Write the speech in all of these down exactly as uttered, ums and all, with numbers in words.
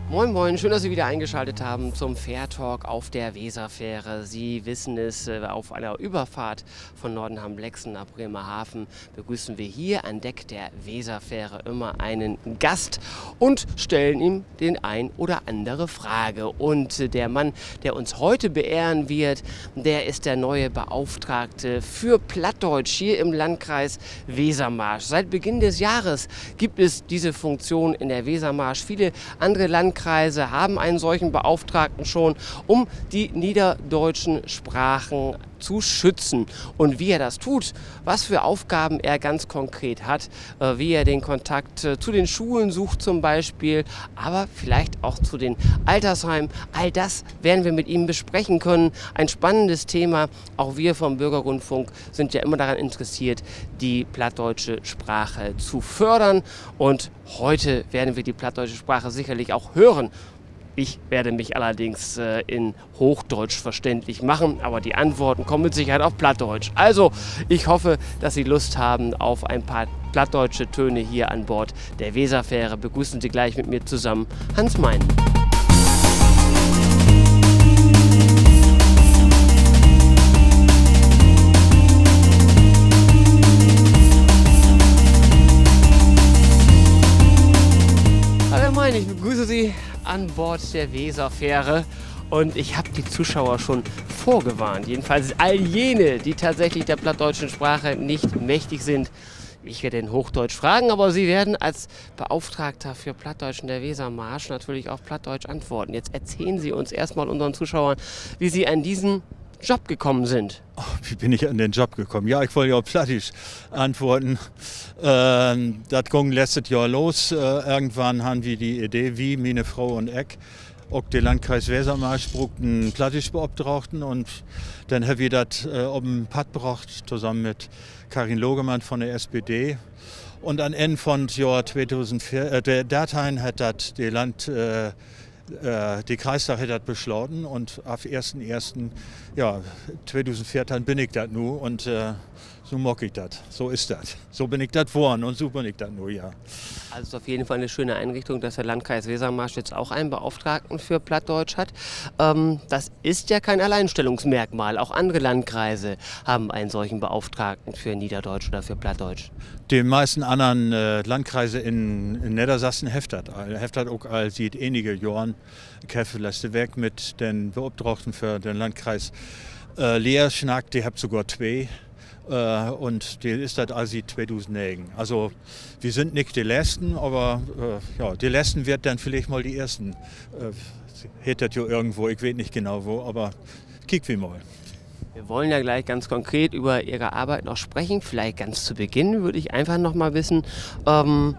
Moin, moin, schön, dass Sie wieder eingeschaltet haben zum Fährtalk auf der Weserfähre. Sie wissen es, äh, auf einer Überfahrt von Nordenham-Blexen nach Bremerhaven begrüßen wir hier an Deck der Weserfähre immer einen Gast und stellen ihm den ein oder andere Frage. Und, äh, der Mann, der uns heute beehren wird, der ist der neue Beauftragte für Plattdeutsch hier im Landkreis Wesermarsch. Seit Beginn des Jahres gibt es diese Funktion in der Wesermarsch. Viele andere Landkreise haben einen solchen Beauftragten schon, um die niederdeutschen Sprachen zu schützen. Und wie er das tut, was für Aufgaben er ganz konkret hat, äh, wie er den Kontakt, äh, zu den Schulen sucht zum Beispiel, aber vielleicht auch zu den Altersheimen, all das werden wir mit ihm besprechen können. Ein spannendes Thema. Auch wir vom Bürgerrundfunk sind ja immer daran interessiert, die plattdeutsche Sprache zu fördern. Und heute werden wir die plattdeutsche Sprache sicherlich auch hören. Ich werde mich allerdings, äh, in Hochdeutsch verständlich machen, aber die Antworten kommen mit Sicherheit auf Plattdeutsch. Also, ich hoffe, dass Sie Lust haben auf ein paar plattdeutsche Töne hier an Bord der Weserfähre. Begrüßen Sie gleich mit mir zusammen Hans Meinen. Hallo Herr Meinen, ich begrüße Sie an Bord der Weserfähre. Und ich hab die Zuschauer schon vorgewarnt. Jedenfalls all jene, die tatsächlich der plattdeutschen Sprache nicht mächtig sind. Ich werde in Hochdeutsch fragen, aber Sie werden als Beauftragter für Plattdeutsch in der Wesermarsch natürlich auf Plattdeutsch antworten. Jetzt erzählen Sie uns erstmal, unseren Zuschauern, wie Sie an diesen Job gekommen sind. Oh, wie bin ik an den Job gekommen? Ja, ik wull ja op Plattdüütsch antwoorden. Ähm, dat gung letztet Johr los. Äh, irgendwann harrn wi de Idee, wi, miene Fro un ik, ok de Landkreis Wesermarsch bruukt en Plattdüütsch-Beopdragten. Un denn hebbt wi dat, äh, op en Padd brocht, tosamen mit Karin Logemann von de S P D. Un an Enn von't Johr tweedusendveer, äh, de, dörteihn hett dat de Land, äh, äh, de Kreisdag hett dat beslaten un af eersten eersten, ja, tweedusendveerteihn bün ik dat nu un, äh, so maak ik dat. So is dat. So bün ik dat worrn un so bün ik dat nu, ja. Also es ist auf jeden Fall eine schöne Einrichtung, dass der Landkreis Wesermarsch jetzt auch einen Beauftragten für Plattdeutsch hat. Ähm, das ist ja kein Alleinstellungsmerkmal. Auch andere Landkreise haben einen solchen Beauftragten für Niederdeutsch oder für Plattdeutsch. De meisten annern, äh, Landkreise in, in Neddersassen hebbt dat al, hebbt dat ok al siet enige Johren. Ik heff letzte Week mit den Beopdragten för den Landkreis, äh, Leer snackt, de hebbt sogor twee. Äh, un de is dat al siet tweedusendnegen. Also, wi sünd nich de Letzten, aver, äh, ja, de Letzten weert denn villicht mal de Eersten. Äh, heet dat jo irgendwo, ik weet nich genau wo, aver kiek wi mal. Wir wollen ja gleich ganz konkret über Ihre Arbeit noch sprechen. Vielleicht ganz zu Beginn würde ich einfach noch mal wissen, ähm,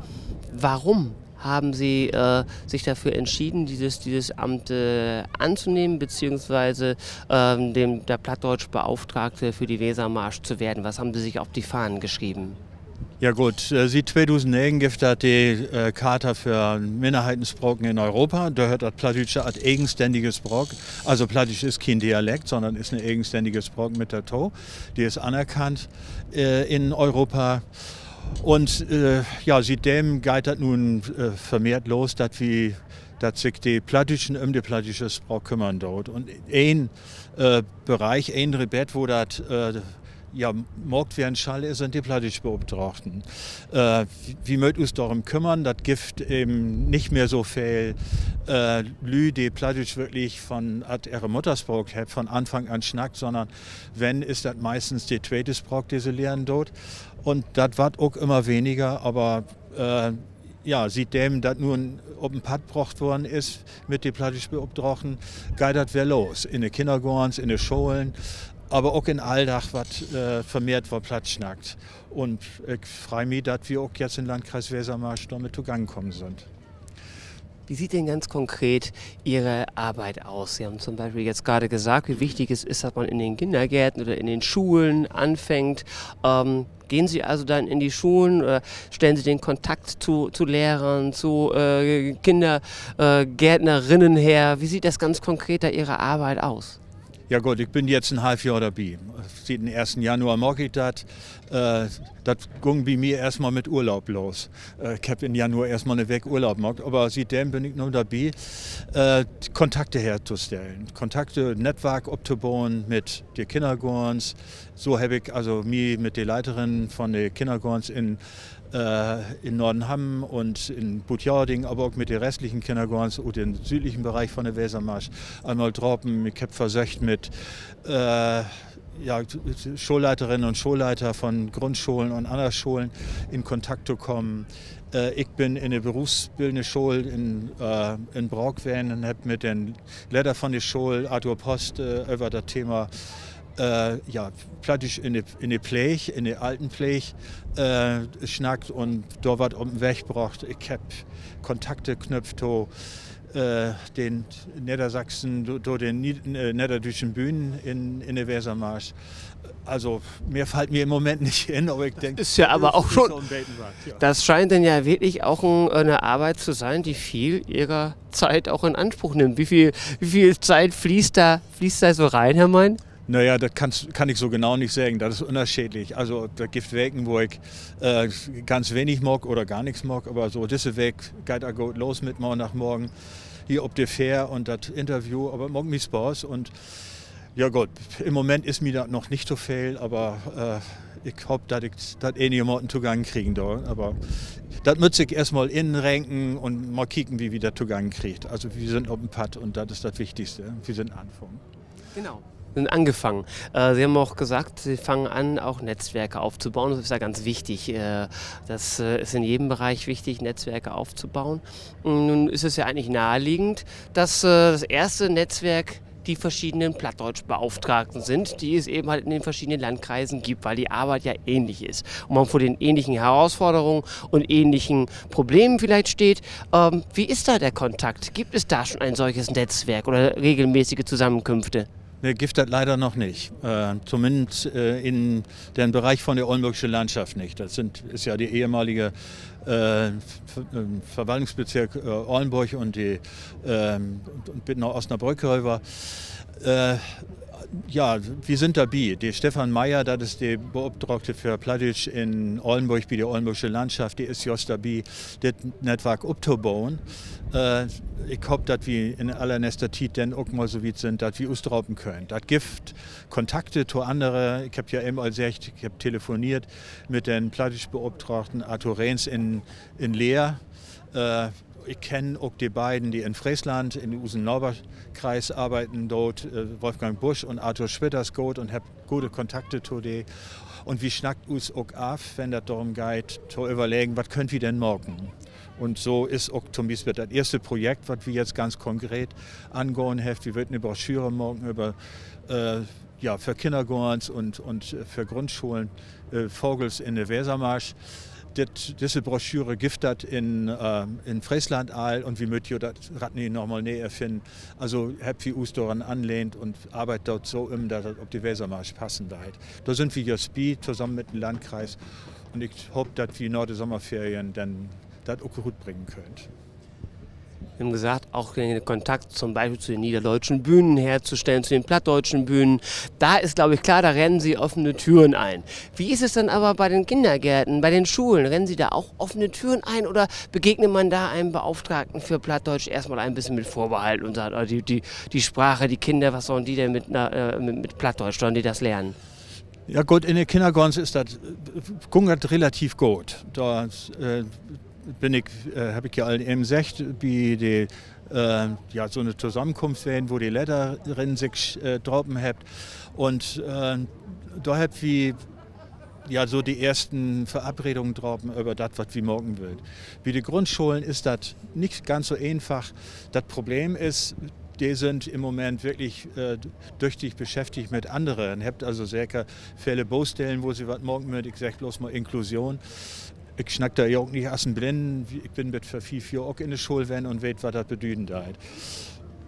warum haben Sie, äh, sich dafür entschieden, dieses, dieses Amt, äh, anzunehmen, beziehungsweise, ähm, dem, der Plattdeutsch-Beauftragte für die Wesermarsch zu werden? Was haben Sie sich auf die Fahnen geschrieben? Ja goot, äh, siet tweedusendnegen gifft dat de, äh, Charta för Minnerheitenspraken in Europa. Dor höört dat Plattdüütsche as egenstännige Spraak. Also Plattdüütsch is kien Dialekt, sonnern is en egenstännige Spraak mit dorto. De is anerkannt, äh, in Europa. Un, äh, ja, sietdem geiht dat nu, äh, vermehrt los, dat wi, dat sik de Plattdüütschen üm de plattdüütsche Spraak kümmern doot. Un een, äh, Bereich, een Rebeet, wo dat, äh, ja, maakt weern schall, sünd de Plattdüütsch-Beopdragten. Äh, wi, wi mööt us dorüm kümmern, dat gifft even nich mehr so veel, äh, Lüüd, de Plattdüütsch wirklich von, as ehre Mudderspraak hebbt, von Anfang an snackt, sonnern wenn, is dat meistens de tweete Spraak, de se lehren doot. Un dat warrt ok ümmer weniger, aver, äh, ja, sietdem dat nu op en Padd brocht worrn is mit de Plattdüütsch-Beopdragten, geiht dat weer los. In de Kinnergoorns, in de Scholen. aver ok in Alldag warrt, äh, vermehrt woll Platt snackt. Un ik frei mi, dat wi ok jetzt in Landkreis Wesermarsch dormit togangen kamen sünd. Wie sieht denn ganz konkret Ihre Arbeit aus? Sie haben zum Beispiel jetzt gerade gesagt, wie wichtig es ist, dass man in den Kindergärten oder in den Schulen anfängt. Ähm, gehen Sie also dann in die Schulen oder stellen Sie den Kontakt zu, zu Lehrern, zu, äh, Kinder-, äh, Gärtnerinnen her? Wie sieht das ganz konkret da Ihre Arbeit aus? Ja goot, ik bün jetzt en half Johr dorbi. Siet den eersten Januar maak ik dat. Äh, dat gung bi mi eerstmal mit Urlaub los. Äh, ik hebb in Januar eerstmal 'ne Week Urlaub maakt, aver sietdem bün ik nu dorbi, äh, Kontakte hertostellen, Kontakte, Nettwark optoboen mit de Kinnergoorns. So hebb ik also mi mit de Leiterin von de Kinnergoorns in, äh, in Nordenham un in Butjadingen, aver ok mit de restlichen Kinnergoorns ut den süüdlichen Bereich von de Wesermarsch eenmal drapen. Ik hebb versöcht, mit, äh, ja, Schoolleiterinnen un Schoolleiter von Grundscholen un anner Scholen in Kontakt to kamen. Äh, ik bün in de berufsbildende School in, äh, in Braak ween un hebb mit den Leder von de School, Arthur Post, äh, över dat Thema, äh, ja, Plattdüütsch in de, in de Pleeg, in de Altenpleeg, äh, snackt un dor wat op 'n Weg brocht. Ik hebb Kontakte knüpft to, äh, den Neddersassen, to, to den Nied-, äh, nedderdüütschen Bühnen in, in de Wesermarsch. Also, mehr fallt mi in'n Moment nich in, aver ik denk, is ja aver ok schon, so 'n beten wat, ja. Das scheint denn ja wirklich auch ein, äh, eine Arbeit zu sein, die viel Ihrer Zeit auch in Anspruch nimmt. Wie viel, wie viel Zeit fließt da, fließt da so rein, Herr Mein? Na ja, dat kann, kann ik so genau nich seggen. Dat is ünnerscheedlich. Also, dat gifft Weken, wo ik, äh, ganz wenig maak oder gor nix maak, aver so disse Week geiht dat goot los mit Maandagmorgen hier op de Fähr un dat Interview, aver maakt mi Spaaß un ja goot, in'n Moment is mi dat noch nich to veel, aver, äh, ik hoop, dat ik dat enigermaten togangen kriegen do. Aver dat mutt sik eerstmal inrenken un mal kieken, wie wi dat togangen kriegt. Also, wi sünd op en Padd un dat is dat Wichtigste. Wi sünd anfungen. Genau. Sind angefangen. Äh, Sie haben auch gesagt, Sie fangen an, auch Netzwerke aufzubauen. Das ist ja ganz wichtig. Äh, das, äh, ist in jedem Bereich wichtig, Netzwerke aufzubauen. Mm, nun ist es ja eigentlich naheliegend, dass, äh, das erste Netzwerk die verschiedenen Plattdeutschbeauftragten sind, die es eben halt in den verschiedenen Landkreisen gibt, weil die Arbeit ja ähnlich ist und man vor den ähnlichen Herausforderungen und ähnlichen Problemen vielleicht steht. Ähm, wie ist da der Kontakt? Gibt es da schon ein solches Netzwerk oder regelmäßige Zusammenkünfte? Nee, gifft dat leider noch nich. Äh, tominnst, äh, in den Bereich von de Ollnborgsche Landschaft nich. Dat sünd, is ja de ehemalige, äh, Ver-, ähm, Verwaltungsbezirk, äh, Ollnborg un de, ähm, un, un bit na Osnabrück röver. Äh, ja, wi sünd dorbi. De Stefan Meyer, dat is de Beopdragte för Plattdüütsch in Ollnborg bi de Ollnborgsche Landschaft, de is just dorbi, dit Nettwark optoboen. Äh, ik hoop, dat wi in allernächster Tiet denn ok mal so wiet sünd, dat wi us drapen köönt. Dat gifft Kontakte to annere. Ik hebb ja even al seggt, ik hebb telefoneert mit den Plattdüütschbeopdragten Arthur Rehns in, in Leer. Äh, ik kenn ok de beiden, de in Freesland in usen Naverkreis arbeiden doot, äh, Wolfgang Busch un Arthur Schwitters goot un hebb gode Kontakte to de. Un wi snackt us ok af, wenn dat dorum geiht, to överleggen, wat köönt wi denn maken? Un so is ok to'n Bispeel dat eerste Projekt, wat wi jetzt ganz konkret angahn hebbt, wi wüllt 'ne Broschüre maken över, äh, ja, för Kinnergoorns un, un för Grundscholen, äh, Vagels in de Wesermarsch. Dit, disse Broschüre gifft dat in, äh, in Freesland al un wi mööt jo dat Rad nich nochmal nee erfinnen. Also hebbt wi us doran anlehnt un arbeidt dat so üm, dat dat op de Wesermarsch passen deit. Dor sünd wi just bi, tosamen mit den Landkreis. Un ik hoop, dat wi na de Sommerferien denn dat ok rutbringen köönt. Sie haben gesagt, auch den Kontakt zum Beispiel zu den niederdeutschen Bühnen herzustellen, zu den plattdeutschen Bühnen. Da ist, glaube ich, klar, da rennen Sie offene Türen ein. Wie ist es denn aber bei den Kindergärten, bei den Schulen? Rennen Sie da auch offene Türen ein oder begegnet man da einem Beauftragten für Plattdeutsch erstmal ein bisschen mit Vorbehalten und sagt, oh, die, die, die Sprache, die Kinder, was sollen die denn mit, na, äh, mit, mit Plattdeutsch, sollen die das lernen? Ja, goot, in de Kinnergoorns is dat, äh, gung dat relativ goot. Dor, äh, bün ik, äh, hebb ik ja al even seggt, bi de, äh, ja, so 'ne Tosamenkunft ween, wo de Lederin sik, äh, drapen hebbt. Un, äh, dor hebbt wi ja so de eersten Verabredungen drapen över dat, wat wi maken wüllt. Bi de Grundscholen is dat nich ganz so eenfach. Dat Problem is, de sünd in'n Moment wirklich, äh, düchtig beschäftigt mit annere un hebbt also seker vele Baustellen, wo se wat maken mööt. Ik segg bloots mal Inklusion. Ik snack dor ja ok nich as en Blinnen. Ik bün bit vör fief Johr ok in de School ween un weet, wat dat bedüden deit.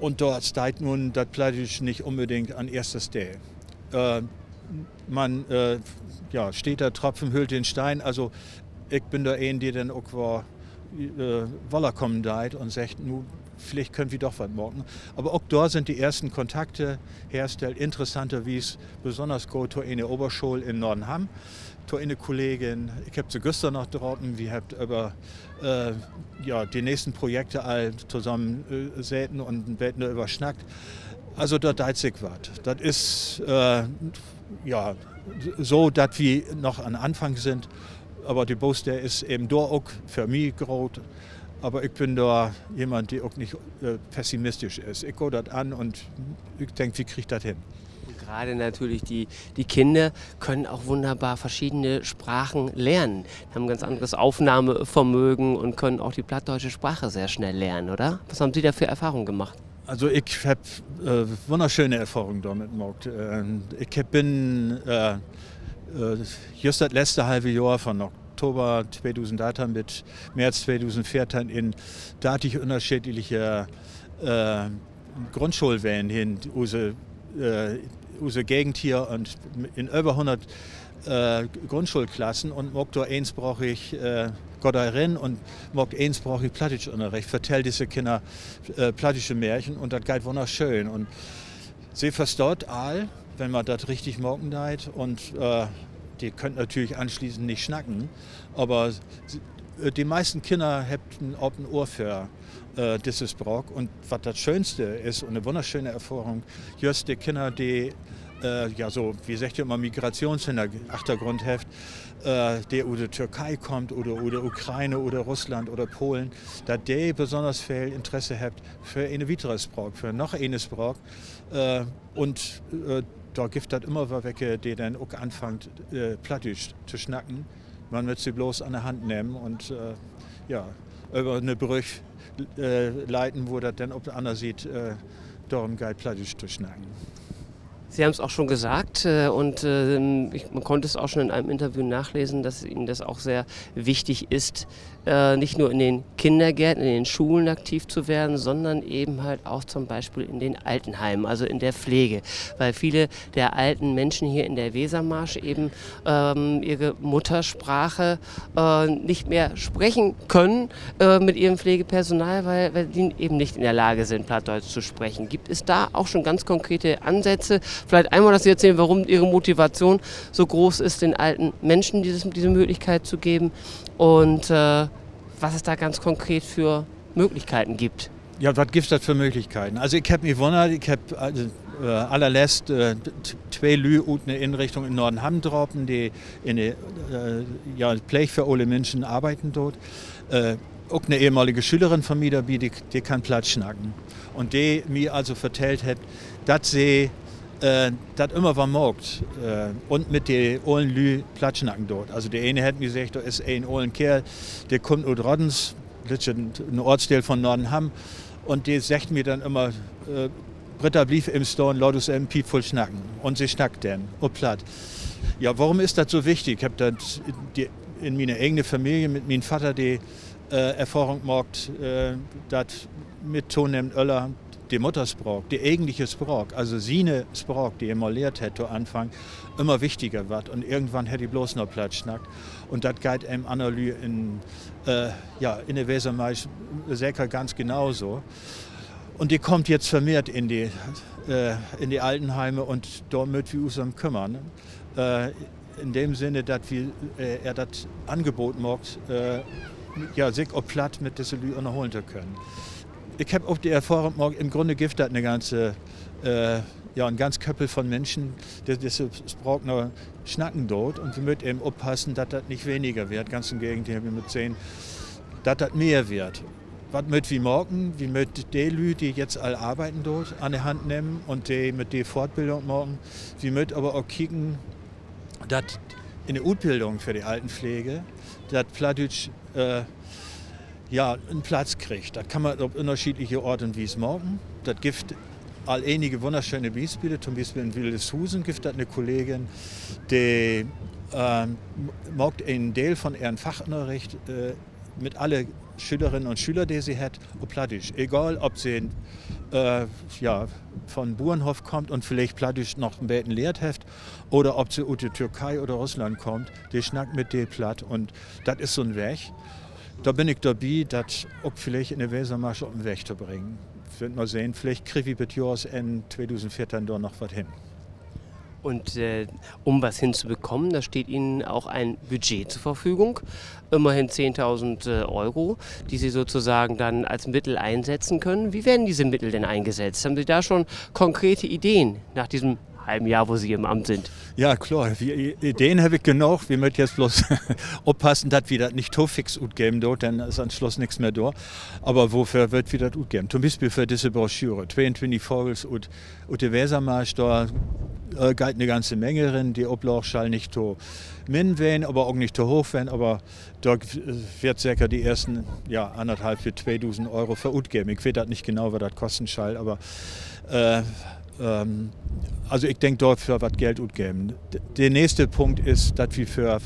Un dor steiht nu dat Plattdüütsch nich unbedingt an eerste Stell. Äh, man, äh, ja, steter Tropfen höhlt den Stein. Also, ik bün dor een, de denn ok woller, äh, woller kamen deit un seggt: Nu, villicht köönt wi doch wat maken. Aver ok dor sünd de eersten Kontakte herstellt, interessanterwies besünners goot to ene Oberschool in Nordenham, to ene Kollegin. Ik heff se güstern noch drapen. Wi hebbt över, äh, ja, de nächsten Projekte al tosamen, äh, seten un en beten över snackt. Also, dor deit sik wat. Dat is, äh, ja, so, dat wi noch an Anfang sünd. Aver de Baustell is even dor ok för mi groot. Aver ik bün dor jemand, de ok nich, äh, pessimistisch is. Ik gah dat an un ik denk, wi kriegt dat hen. Und gerade natürlich die, die Kinder können auch wunderbar verschiedene Sprachen lernen, haben ein ganz anderes Aufnahmevermögen und können auch die plattdeutsche Sprache sehr schnell lernen, oder? Was haben Sie da für Erfahrungen gemacht? Also, ik heff, äh, wunnerschöne Erfahrungen dormit maakt. Ähm, ik heff, bün, äh, äh, jüst dat letzte halve Johr, von Oktober tweedusend dörteihn bit März tweedusend veerteihn, in dörtig ünnerscheedliche, äh, Grundschoolwegen hen, use, äh, use Gegend hier un in över hunnert, äh, Grundschoolklassen un maak dor eenspraakig, äh, gah dor rin un maak eenspraakig Plattdüütschünnerricht, vertell disse Kinner, äh, plattdüütsche Märchen un dat geiht wunnerschöön. Un se verstaht all, wenn man dat richtig maken deit. Un, äh, de köönt natürlich anschließend nich snacken, aver se, äh, de meisten Kinner hebbt en apen Ohr för, äh, disse Spraak. Un wat dat Schöönste is un 'ne wunnerschöne Erfahrung, jüst de Kinner, de, äh, ja, so, wi seggt ja jümmer, Migrationshinner-, Achtergrund hebbt, äh, de ut de Türkei kaamt oder ut de Ukraine oder Russland oder Polen, dat de besünners veel Interesse hebbt för ene wietere Spraak, för noch ene Spraak. Äh, un, äh, dor gifft dat jümmer wedder welke, de denn ok anfangt, äh, Plattdüütsch to snacken. Man mutt se bloots an de Hand nehmen un, äh, ja, över 'ne Brügg, äh, leiten, wo dat denn op de anner Siet, äh, dorum geiht, Plattdüütsch to snacken. Sie haben es auch schon gesagt, äh, und, ähm, ich, man konnte es auch schon in einem Interview nachlesen, dass Ihnen das auch sehr wichtig ist, äh, nicht nur in den Kindergärten, in den Schulen aktiv zu werden, sondern eben halt auch zum Beispiel in den Altenheimen, also in der Pflege. Weil viele der alten Menschen hier in der Wesermarsch eben, ähm, ihre Muttersprache, äh, nicht mehr sprechen können, äh, mit ihrem Pflegepersonal, weil, weil die eben nicht in der Lage sind, Plattdeutsch zu sprechen. Gibt es da auch schon ganz konkrete Ansätze? Vielleicht einmal, dass Sie erzählen, warum Ihre Motivation so groß ist, den alten Menschen dieses, diese Möglichkeit zu geben und, äh, was es da ganz konkret für Möglichkeiten gibt. Ja, wat gifft dat för Möglichkeiten? Also, ik heff mi wunnert, ik heff, äh, allerletzt, äh, t-, twee Lüüd ut 'ne Inrichtung in Nordenham drapen, de in de, äh, ja, Pleeg för ole Minschen arbeiden doot. Äh, ok 'ne ehemalige Schülerin von mi dorbi, de, de kann Platt snacken. Un de mi also vertellt hett, dat se, äh, dat jümmer wedder maakt, äh, un mit de olen Lüüd Platt snacken doot. Also de ene hett mi seggt, dor is en olen Keerl, de kummt ut Roddens, dat is en Oortsdeel von Nordenham, un de seggt mi denn jümmer, äh: Britta, bliev even stahn, laat us en Piep vull snacken. Un se snackt denn op Platt. Ja, worüm is dat so wichtig? Ik heff dat in miene egene Familie mit mien Vader de, äh, Erfahrung maakt, äh, dat mit tonehmen Öller de Mutterspraak, de egentliche Spraak, also siene Spraak, de he mal lehrt hett to Anfang, jümmer wichtiger warrt. Un irgendwann hett he bloots noch Platt snackt. Un dat geiht en anner Lüüd in, äh, ja, in de Wesermarsch seker ganz genau so. Un de kummt jetzt vermehrt in de, äh, in de Altenheime un dor mööt wi us üm kümmern. Äh, in dem Sinne, dat wi, äh, ehr dat Angebot maakt, äh, ja, sik op Platt mit disse Lüüd ünnerholen to können. Ik heff ok de Erfahrung maakt, in'n Grunne gifft dat 'ne ganze, äh, ja, en ganz Köppel von Minschen, de disse Spraak noch snacken doot. Un wi mööt even oppassen, dat dat nich weniger warrt. Ganz in't Gegendeel, wi mööt sehn, dat dat mehr warrt. Wat mööt wi maken? Wi mööt de Lüüd, de jetzt al arbeiden doot, an de Hand nehmen un de mit de Fortbildung maken. Wi mööt aver ok kieken, dat in de Utbildung för de Altenpflege dat Plattdüütsch, äh, Ja, en Platz kriggt. Dat kann man op ünnerscheedliche Oort un Wies maken. Dat gifft al enige wunnerschöne Bispelen. To'n Bispeel in Wildeshusen gifft dat 'ne Kollegin, de, ähm, maakt en Deel von ehren Fachünnerricht, äh, mit alle Schülerinnen un Schüler, de se hett, op Plattdüütsch. Egal, of se, äh, ja, von Burenhoff kaamt un villicht Plattdüütsch noch en beten lehrt hett, oder of se ut de Türkei oder Russland kaamt, de snackt mit de Platt un dat is so'n Weg. Dor bün ik dorbi, dat ok villicht in de Wesermarsch op en Weg to bringen. Wüllt mal sehn, villicht kriegt wi bit Johrsenn tweedusendveerteihn dor noch wat hen. Und äh, um was hinzubekommen, da steht Ihnen auch ein Budget zur Verfügung, immerhin zehntausend äh, Euro, die Sie sozusagen dann als Mittel einsetzen können. Wie werden diese Mittel denn eingesetzt? Haben Sie da schon konkrete Ideen nach diesem halben Jahr, wo Sie im Amt sind? Ja, kloor. Wi, Ideen heff ik genoog. Wi mööt jetzt bloots oppassen, dat wi dat nich to fix utgeven doot, denn is an'n Sluss nix mehr dor. Aver woför wüllt wi dat utgeven? To'n Bispeel för disse Broschüre, Tweeuntwintig Vagels ut, ut de Wesermarsch, dor äh, geiht 'ne ganze Menge rin. De Oplaag schall nich to minn ween, aver ok nich to hooch ween, aver dor, äh, weert seker de eersten, ja, annerthalf bit tweedusend Euro för utgeven. Ik weet dat nich genau, wat dat kosten schall, aver, äh, ähm, also ik denk, dorför wat Geld utgeven. De, de nächste Punkt is, dat wi för,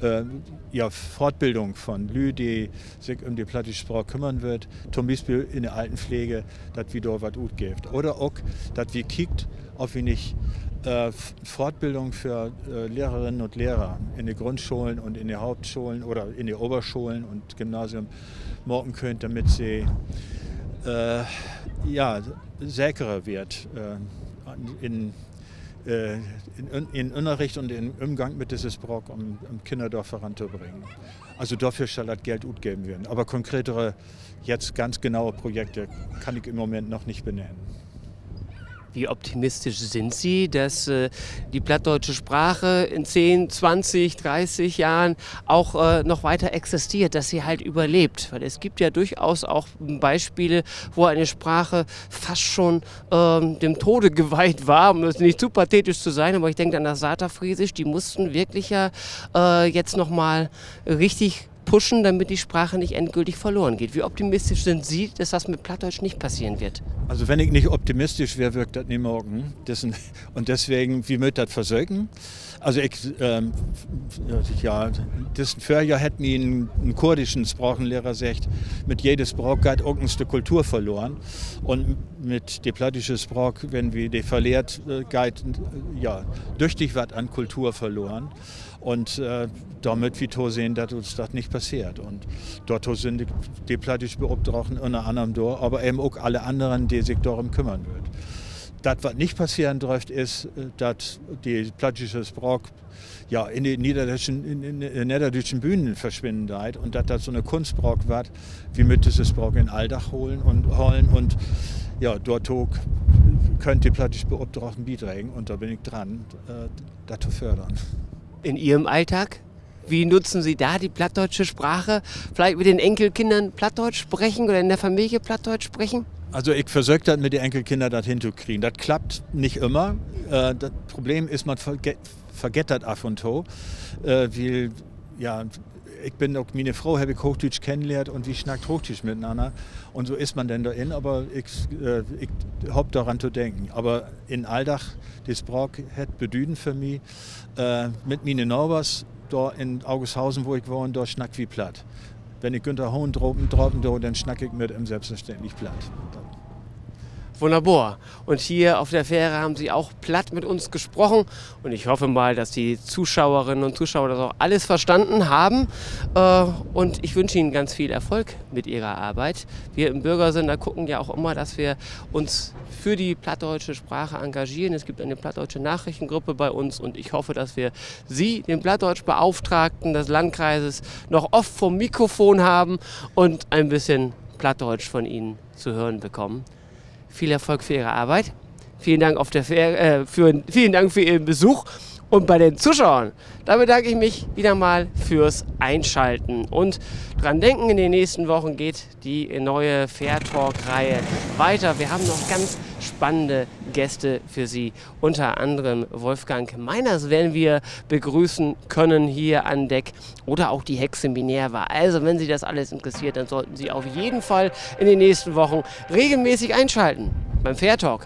äh, ja, Fortbildung von Lüüd, de sik üm de plattdüütsche Spraak kümmern wüllt, to'n Bispeel in de Altenpflege, dat wi dor wat utgeevt. Oder ok, dat wi kiekt, of wi nich, äh, F-, Fortbildung för, äh, Lehrerinnen un Lehrer in de Grundscholen un in de Hauptscholen oder in de Oberscholen un Gymnasium maken köönt, damit se, äh, ja, sekerer weert, äh, in, äh, in, in Ünnerricht un in Ümgang mit disse Spraak, üm, üm Kinner dor vörantobringen. Also dorför schall dat Geld utgeven weern. Aver konkretere, jetzt ganz genaue Projekte kann ik in'n Moment noch nich benennen. Wie optimistisch sind Sie, dass äh, die plattdeutsche Sprache in zehn, zwanzig, dreißig Jahren auch äh, noch weiter existiert, dass sie halt überlebt? Weil es gibt ja durchaus auch Beispiele, wo eine Sprache fast schon ähm, dem Tode geweiht war, um jetzt nicht zu pathetisch zu sein, aber ich denke an das Saterfriesisch, die mussten wirklich ja äh, jetzt nochmal richtig pushen, damit die Sprache nicht endgültig verloren geht. Wie optimistisch sind Sie, dass das mit Plattdeutsch nicht passieren wird? Also wenn ik nich optimistisch weer, wöör ik dat nich maken. Dessen, un deswegen, wi mööt dat versöken. Also ik, ähm, f-, f-, ja, dissen Vörjohr hett mi en, en kurdischen Sprakenlehrer seggt, mit jede Spraak geiht ok en Stück Kultur verloren. Un mit de plattdüütsche Spraak, wenn wi de verleert, äh, geiht, äh, ja, düchtig wat an Kultur verloren. Un, äh, dor mööt wi tosehn, dat uns dat nich passeert. Un dorto sünd de, de plattdüütsch Beopdragten ünner annern dor, aver even ok alle annern, de sik dorüm kümmern wüllt. Dat, wat nich passeren dröfft, is, äh, dat de plattdüütsche Spraak, ja, in de niederdüütschen, in, in, in nedderdüütschen Bühnen verswinnen deit un dat dat so 'ne Kunstspraak warrt. Wi mööt disse Spraak in Alldag holen un, holen un, ja, dorto k-, köönt de plattdüütsch Beopdragten bidregen un dor bün ik dran, äh, dat to fördern. In Ihrem Alltag? Wie nutzen Sie da die plattdeutsche Sprache? Vielleicht mit den Enkelkindern Plattdeutsch sprechen oder in der Familie Plattdeutsch sprechen? Also ik versöök dat mit de Enkelkinner, dat hentokriegen. Dat klappt nich ümmer. Äh, dat Problem is, man verge-, vergett dat af un to. Äh, wiel, ja, ik bün ok, miene Fro heff ik hoochdüütsch kennenlehrt un wi snackt Hoochdüütsch mitenanner. Un so is man denn dorin, aver ik, äh, ik hoop doran to denken. Aver in Alldag, de Spraak hett Bedüden för mi. Äh, mit miene Nabers dor in Augusthausen, wo ik wahn, dor snackt wi Platt. Wenn ik Günter Hohn drapen, drapen do, denn snack ik mit em sülvstverständlich Platt. Wunderbar. Und hier auf der Fähre haben Sie auch platt mit uns gesprochen. Und ich hoffe mal, dass die Zuschauerinnen und Zuschauer das auch alles verstanden haben. Äh, und ich wünsche Ihnen ganz viel Erfolg mit Ihrer Arbeit. Wir im Bürgersender gucken ja auch immer, dass wir uns für die plattdeutsche Sprache engagieren. Es gibt eine plattdeutsche Nachrichtengruppe bei uns und ich hoffe, dass wir Sie, den Plattdeutschbeauftragten des Landkreises, noch oft vorm Mikrofon haben und ein bisschen Plattdeutsch von Ihnen zu hören bekommen. Viel Erfolg für Ihre Arbeit. Vielen Dank, auf der Fähr-, äh, für, vielen Dank für Ihren Besuch Und bei den Zuschauern, da bedanke ich mich wieder mal fürs Einschalten. Und dran denken, in den nächsten Wochen geht die neue Fährtalk-Reihe weiter. Wir haben noch ganz spannende Gäste für Sie. Unter anderem Wolfgang Meiners werden wir begrüßen können hier an Deck. Oder auch die Hexe Minerva. Also, wenn Sie das alles interessiert, dann sollten Sie auf jeden Fall in den nächsten Wochen regelmäßig einschalten beim Fährtalk.